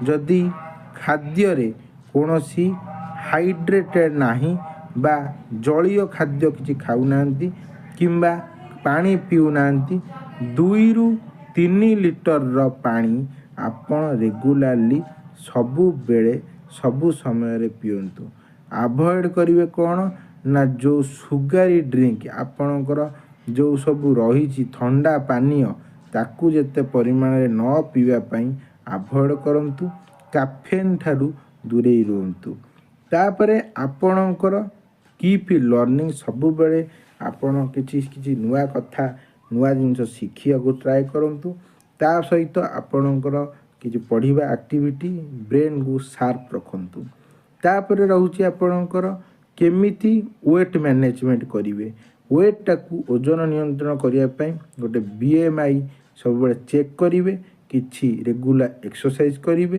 ଯଦି ଖାଦ୍ୟରେ କୌଣସି ହାଇଡ୍ରେଟେଡ଼୍ ନାହିଁ ବା ଜଳୀୟ ଖାଦ୍ୟ କିଛି ଖାଉନାହାନ୍ତି କିମ୍ବା ପାଣି ପିଉନାହାନ୍ତି, 2ରୁ 3 ଲିଟରର ପାଣି ଆପଣ ରେଗୁଲାରଲି ସବୁବେଳେ ସବୁ ସମୟରେ ପିଅନ୍ତୁ। ଆଭଏଡ଼୍ କରିବେ କ'ଣ ନା ଯେଉଁ ସୁଗାରୀ ଡ୍ରିଙ୍କ ଆପଣଙ୍କର ଯେଉଁ ସବୁ ରହିଛି, ଥଣ୍ଡା ପାନୀୟ, ତାକୁ ଯେତେ ପରିମାଣରେ ନ ପିଇବା ପାଇଁ ଆଭଏଡ଼୍ କରନ୍ତୁ। କାଫେନ୍ ଠାରୁ ଦୂରେଇ ରୁହନ୍ତୁ। ତାପରେ ଆପଣଙ୍କର କିପ୍ ଲର୍ଣ୍ଣିଂ। ସବୁବେଳେ ଆପଣ କିଛି କିଛି ନୂଆ କଥା, ନୂଆ ଜିନିଷ ଶିଖିବାକୁ ଟ୍ରାଏ କରନ୍ତୁ। ତା ସହିତ ଆପଣଙ୍କର କିଛି ପଢ଼ିବା ଆକ୍ଟିଭିଟି, ବ୍ରେନ୍କୁ ସାର୍ପ ରଖନ୍ତୁ। ତାପରେ ରହୁଛି ଆପଣଙ୍କର କେମିତି ୱେଟ୍ ମ୍ୟାନେଜମେଣ୍ଟ କରିବେ। ୱେଟ୍ଟାକୁ, ଓଜନ ନିୟନ୍ତ୍ରଣ କରିବା ପାଇଁ ଗୋଟେ ବିଏମ୍ଆଇ ସବୁବେଳେ ଚେକ୍ କରିବେ। କିଛି ରେଗୁଲାର ଏକ୍ସରସାଇଜ୍ କରିବେ।